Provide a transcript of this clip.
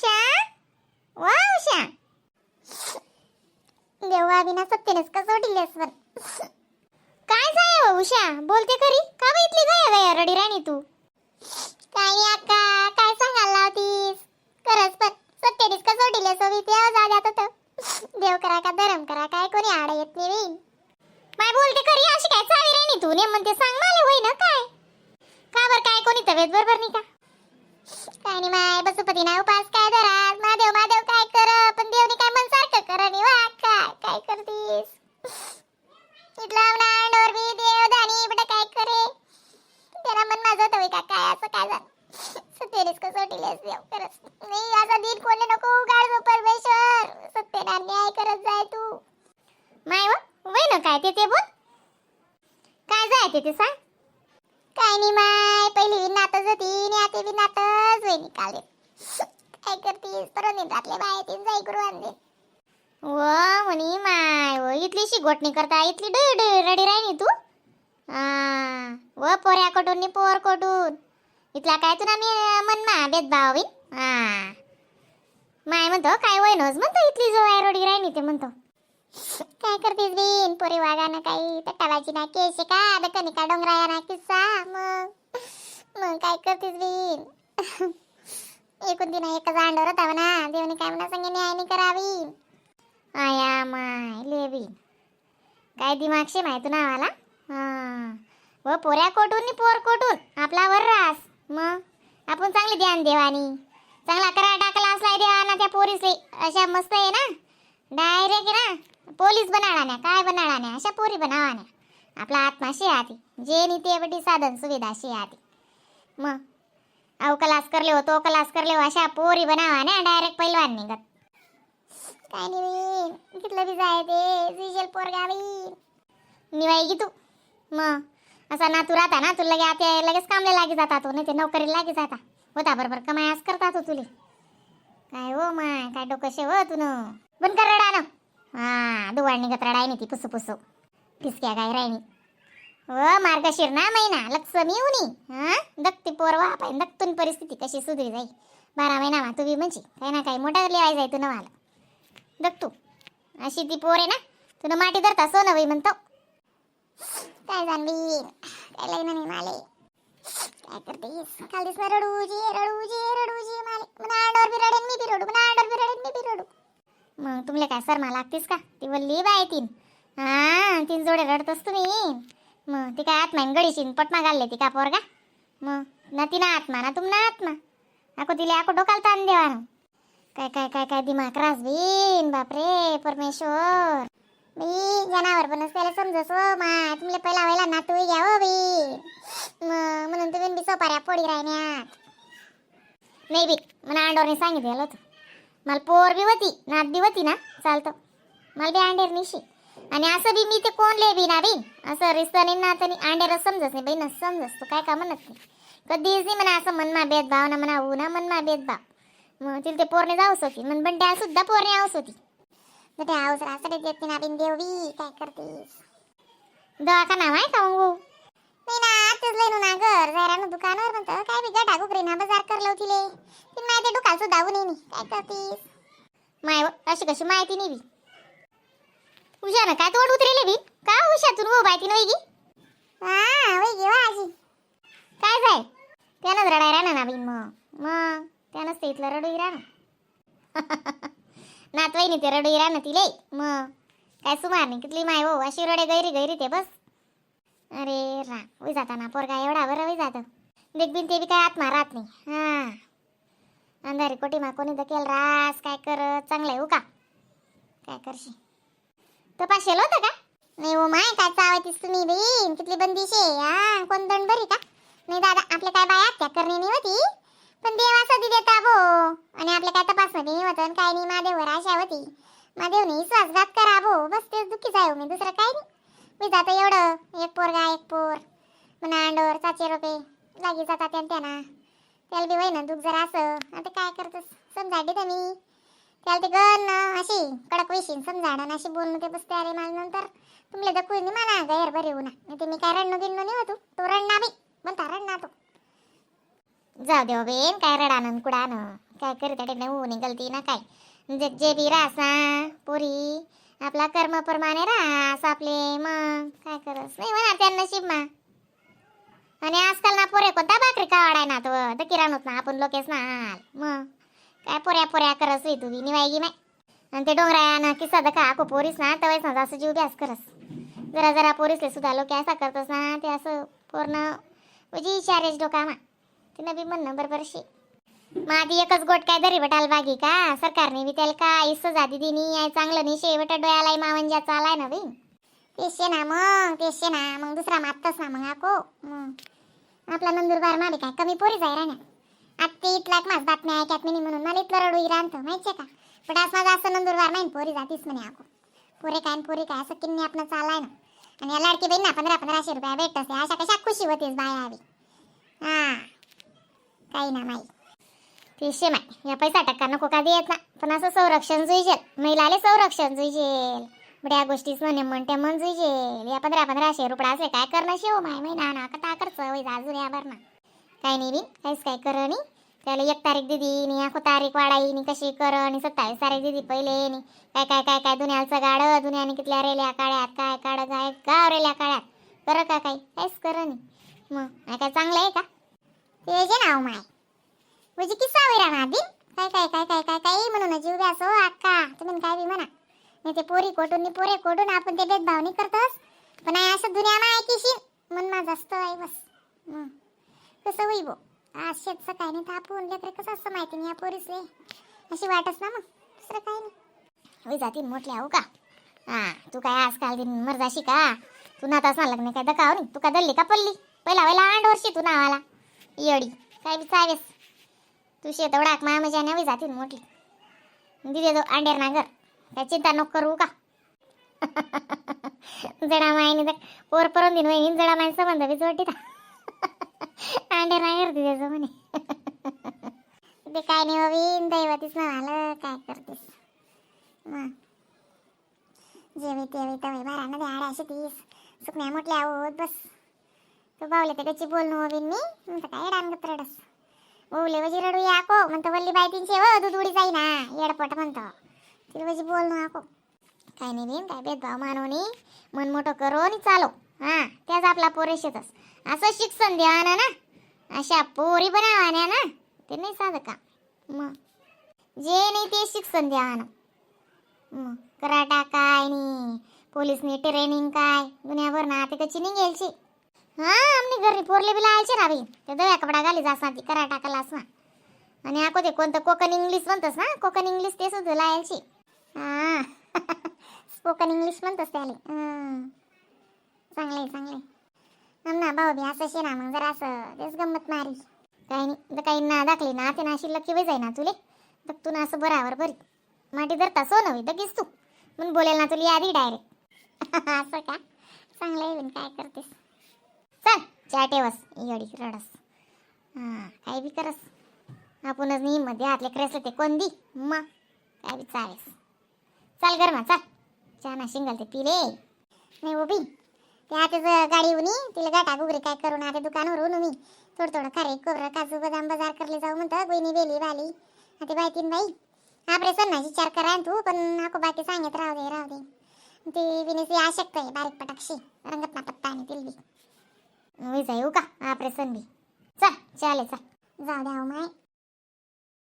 Usha, वा उषा, देवा बिना सत्यनेच कसं दिलेस पण. काय झालं हो उषा? बोलते खरी का बा इथली गया गया रडी राणी तू? काय नाही अक्का, काय सांगायला लावतीस? खरंच पण सत्यनीच कसं दिलेस हो. त्या जाग्यात होतं, देव करा का धरम करा, काय कोणी आड येत नाही बाई. माय, बोलते खरी, अशी काय चावी राणी तू? ने म्हणते, सांग मला, होय ना काय? का बर, काय कोणी तब्येत बरोबर नाही का? काय नाही माय, बसुपती ना उपास काय धरा, महादेव महादेव काय कर, पण देवनी काय मन सारखं कर नाही वा. काय काय करतीस? इथला अंडोर बी देव दानी बेटा काय करे, त्याला मन माझं होतं का काय, असं काय झालं? सत्यनेच कसं दिलेस देव, खरंच नाही असा दिन कोणी नको उगाड परमेश्वर. सत्यना न्याय करत जाय तू. माय व वय ना, काय ते ते बोल, काय जाय ते ते सांग. काय नाही माय, पहिली बी नातच होती आणि आता बी नातच होई निकाले. काय करतीस? परत निघातले बाय तीन जाई गुरु आणले व म्हणी. माय व, इथली शिगोटणी करता इथली डय डय रडी राहिनी तू. हा व, पोऱ्या कोटून नि पोर कोटून इथला काय तुला मी मनमा भेदभाव होईल? हा माय, म्हणतो काय वय नोज म्हणतो, इथली जो आहे रडी राहिनी ते म्हणतो. काय करतीस बिन पोरी वागानं काही तट्टाबाजी ना केस का दकनी का डोंगराया ना किस्सा. मग मग काय करतीस बिन? एकूण दिन एकच अंडवर होता म्हणा, देवने काय म्हणा संगे न्याय नाही करावी. आया माय, ले बिन काय दिमागशे माय तू नावाला. हा व, पोऱ्या कोटून नि पोर कोटून आपला वर रास. मग आपण चांगली ध्यान देवानी चांगला करा टाकला असलाय देवाना त्या पोरीसले. अशा मस्त आहे ना, डायरेक्ट ना पोलीस बनाळा काय बनाळा, अशा पोरी बनावान्या. आपला आत्मा शे आती जे नी ते बटी साधन सुविधा शे आती. मग अहो क्लास करले हो, तो क्लास करले हो, अशा पोरी बनावा ना, डायरेक्ट पैलवान निघत. काय नाही बी, कितलं बी जाय ते विजल पोरगा बी निवाई की तू. मग असा नातू राहता ना तुला, लगे आता लगेच कामले लागी जाता तो, नाही ते नोकरीला लागी जाता होता, बरोबर कमायास करता तो तुले. काय हो माय, काय डोकं शे हो तू न. बंद कर रडा ना. हा दुवाड निघत रडाय नाही ती पुसू पुसू फिसक्या काय राहिनी हो. मार्गशीर ना महिना लक्ष्मी उनी हा दगती पोरवा पाय, दगतून परिस्थिती कशी सुधरी जाई. 12 महिना मा तू बी म्हणजे काही ना काही मोठा लिवाय जाय तू नवाला. दग तू, अशी ती पोर आहे ना तुला माटी धरता सोनं बाई म्हणतो. काय जाणवी, काय लग्न नाही माले. काय करतेस? काल दिवस रडू जे रडू जे रडू जे माले, मना अंडावर बी रडेन, मी बी रडू, मना अंडावर बी रडेन, मी बी रडू. मग तुमले काय शर्मा लागतीस का? ती वल्ली बाय तीन, हा तीन जोडे रडतस तुम्ही. मग ती काय आत्मा गडीशीन पटमा घालले ती का पोरगा? मग ना तिना आत्मा ना तुम ना आत्मा, आको तिले आको डोकाला ताण देवा. काय काय काय काय दिमाग रास बीन, बापरे परमेश्वर. बी जनावर पण त्याला समजस हो मा, तुमले पहिला व्हायला नातू घ्या हो बी. मग म्हणून तुम्ही बी सोपाऱ्या पोडी राहण्यात नाही बी. मला अंडोरने सांगितलं होतं, मला पोर बी होती, नात बी होती ना चालतं, मला बी अंडेर निशी. आणि असं बी मी ते कोणले बी ना बी असं रिश्ता नाही ना नाही अंडेर समजत नाही बाई, न समजस तू काय का म्हणत नाही कधीच नाही म्हणा असं मनमा भेदभाव ना म्हणा ऊ ना मनमा भेदभाव. मग तिला ते पोरने जाऊस होती मन बंड्या सुद्धा पोरने आऊस होती, तर त्या हाऊस रासडे देत नाही ना बिन देवी. काय करतीस? दवाखाना आहे का मग? नाही ना, आताच लई ना घर जायरा ना दुकानावर म्हणतं काय बी गडा गुकरी ना बाजार करलो तिले तीन माहिती डुकाल सुद्धा नाही. काय करतीस माय व, अशी कशी माहिती नाही बी. उषा ना काय तोड उतरेले बी का उषा तू हो बाय तीन वैगी? हा वैगी वा आजी. काय जाय त्यानंच रडाय राहणार ना बिन. मग मग त्यानंच ते इथलं रडू राहणार नातवाईनी ते रडू राहणार तिले. मग काय सुमार नाही कितली माय हो, अशी रडे गैरी गैरी ते बस. अरे रा होई जाता ना पोरगा एवढा बरं होई जातं. देख बिन ते बी काय आत्मा राहत नाही. हा अंधारी कोटी मा कोणी दकेल रास काय करत चांगलं आहे हो का? काय करशी? तपासेल होतं का नाही हो माय? काय चावायतीस तुम्ही बहीण? कितली बंदिशे हा, कोण दंड बरी का नाही दादा? आपल्या काय बाया त्या करणे नाही होती, पण देवा सदी देता भो आणि आपल्या काय तपासणी नाही होतं आणि काय नाही. महादेवर आशा होती, महादेवने विश्वासघात करा भो, बस तेच दुःखी जाय हो मी, दुसरं काय नाही. मी जातं एवढं एक पोरगा एक पोर म्हणा अंडोर 700 रुपये लागी जातात त्यांना, त्याला बी वय ना दुःख जरा असं. आता काय करतोस? समजाडली तर मी त्याला ते गण अशी कडक वैशीन समजाडन अशी बोलणं ते बसते. अरे मला नंतर तुमले दखून नाही म्हणा गैर बरे होऊ ना, नाही ते मी काय रडणं गिरणं नाही होतो. तो रडना बी म्हणता रडना तो. जाऊ देव बेन, काय रडानं कुडानं काय करत नाही होऊन गलती ना काय जे जे बी रास ना पोरी आपला कर्म प्रमाणे रास आपले. मग काय करस नाही म्हणा त्या नशीब मा. आणि आजकाल ना पोरे कोणता भाकरी कावाडाय ना तो तर किराणूत ना आपण लोकेच ना हाल. मग काय पोऱ्या पोऱ्या करस होई तू बी निवायगी माय. आणि ते डोंगराया ना किस्सा दखा आको पोरीस ना तवयस ना जास्त जीव ब्यास करस. जरा जरा पोरीसले सुद्धा लोक असा करतस ना ते असं पूर्ण म्हणजे इशारेच डोकामा तिनं बी म्हणणं बरोबर शे. मग आधी एकच गोट काय दरी बटाल बागी का सरकारने बी त्याला काय सजा दिदी आहे चांगलं नाही शे बटा डोळ्याला मावंजा चालाय ना बी. तेच शे ना मग, तेच शे ना मग, दुसरा मागतच ना मग आको. मग आपला नंदुरबार मागे काय कमी पोरी जाय राहण्या. आत्ते इथला माझ बातम्या ऐकत मी म्हणून मला इथलं रडू राहतं माहितीये का. पण आज माझं असं नंदुरबार नाही पोरी जातीस म्हणे आको. पोरे काय न पोरी काय असं किन्नी आपलं चालाय ना. आणि या लाडकी बहीण ना 1500-1500 रुपया भेटतस, अशा कशा खुशी होतीस बाया हवी. हा काही ना माई ते माय या पैसा टक्का नको का देत ना, पण असं संरक्षण जुईजेल, महिलाले संरक्षण जुईजेल, बड्या गोष्टीच म्हणे म्हणते मन जुईजेल. या 1500-1500 रुपया असे काय करणं शेव माय महिना ना कथा खर्च होई अजून या भरणा काय नाही बी काहीच काय कर नाही. त्याला 1 तारीख दिदी नी आखो तारीख वाढाई नी कशी कर आणि 27 तारीख दिदी पहिले नी काय काय काय काय दुनियाचं गाडं दुनियाने कितल्या रेल्या काळ्यात काय काढ काय गाव रेल्या काळ्यात कर का काही काहीच कर नाही. मग काय काय चांगलं आहे का ते जे नाव माय म्हणजे किस्सा होई राहणार दिन काय काय काय काय काय काय म्हणून जीव द्यास हो अक्का. तुम्ही काय बी म्हणा नाही ते पोरी कोटून नी पोरे कोटून आपण ते भेदभाव नाही करतोस, पण आहे असं दुनिया मा ऐकीशी मन मा जास्त आहे बस. मग कसं होई बो आज शेतचं काय नाही तापून लेकरे कसं असं माहिती नाही या पोरीसले अशी वाटच ना, मग दुसरं काय नाही. होई जाती मोठल्या हो का. हा तू काय आजकाल दिन मर जाशी का तू नाताच ना लग्न काय दकाव नाही तू का दल्ली का पल्ली पहिला पहिला आंड वर्षी तू नावाला येडी काय बी चावेस तू शेत डाक माया मजा नवी जातील मोठी दिदे तो अंडेर नागर काय चिंता नको करू का. जडा मायने तर पोर परून दिन वहिनी जडा माय संबंध बी जोडीत अंडेर नागर दिदे म्हणे ते काय नाही होईन दैवतीच ना आलं काय करतेस. मग जेवी तेवी तवे बारा नद्या आड्याशे तीस सुकण्या मोठल्या होत बस. तू बावले ते कची बोलणं होईन मी म्हणतं काय डानगत रडस बोवले वजी रडू याको म्हणतो वल्ली बाय तीनशे व दूध उडी जाई ना येडपट म्हणतो तिला वजी बोलणं आको. काय नाही बिन काय भेदभाव मानवनी मन मोठं करो आणि चालो. हा त्याच आपला पोरे शेतस असं शिक्षण द्या ना ना अशा पोरी बनावान्या ना ते नाही साधं का. मग जे नाही ते शिक्षण द्या ना. मग कराटा काय नी पोलीसनी ट्रेनिंग काय दुनियाभर ना ते कची निघेलची. हा आमनी घरी पोरले बी लावायचे ना बाई ते दव्या कपडा घाली जास ना ती कराटा क्लास ना. आणि आको ते कोणतं कोकण इंग्लिश म्हणतस ना कोकण इंग्लिश ते सुद्धा लावायची. हा स्पोकन इंग्लिश म्हणतस त्याले. चांगलं आहे चांगलं आहे ना भाऊ बी असं शे ना मग जरा असं तेच गंमत मारी काही नाही. तर काही ना दाखली ना ते ना अशी लकी वय जाई ना तुले तर तू ना असं बराबर बरी माटी धरता सोनं होई लगेच तू म्हणून बोलेल ना तुला यादी डायरेक्ट. असं का चांगलं आहे बिन काय करतेस. चल चहा ठेवस येडी रडस. हां काय बी करस आपणच नाही मध्ये हातले क्रेसले ते कोण दी मग काय बी चालेस. चाल गरमा चाल चहा ना शिंगल ते पिले नाही उभी ते आताच गाडी उनी तिला गाठा गुगरी काय करून आता दुकानावर उन मी थोडं थोडं खारे खोबरं काजू बदाम बाजार करले जाऊ म्हणतं गोईनी बेली बाली आता बाई तीन बाई ऑपरेशन ना विचार करा तू पण नको बाकी सांगत राहू दे राहू दे ते विनेसी आशक्त आहे बारीक पटाक्षी रंगत ना पत्ता आणि तिल बी मी जाऊ का ऑपरेशन बी चल चाले चल जाऊ द्या हो माय.